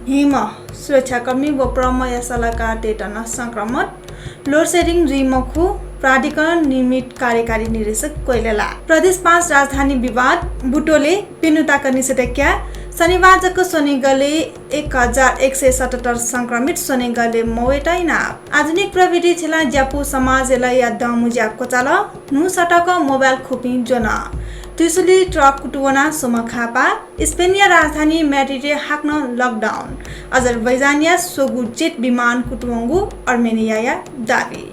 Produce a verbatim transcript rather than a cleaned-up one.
हिम सुरक्षाकर्मी व प्रमया सल्लाहकारतय्त नं संक्रमण। लोडसेडिङ जुइ मखु, प्राधिकरण नियमित कार्यकारी निर्देशक कोइलेला। प्रदेश पाँच राजधानी विवाद, बुटोलय् प्यन्हु तक निषेधाज्ञा। शनिबार जक स्वनिगलय् एक हजार एक सय सतहत्तर संक्रमित, स्वनिगलय् मवय्त इनाप। आधुनिक प्रविधि छ्यलाः ज्यापु समाजय् लय्या दंम्ह ज्या क्वचाल। न्हू सतक मोबाइल खुपिं ज्वन। त्रिशुली ट्रक कुतुवनाः स्वम्ह खापा। स्पेनया राजधानी म्याड्रिडय् हाकनं लकडाउन। अजरबैजानया स्वगु जेट विमान कुतुवंगु अर्मेनियाया दाबी।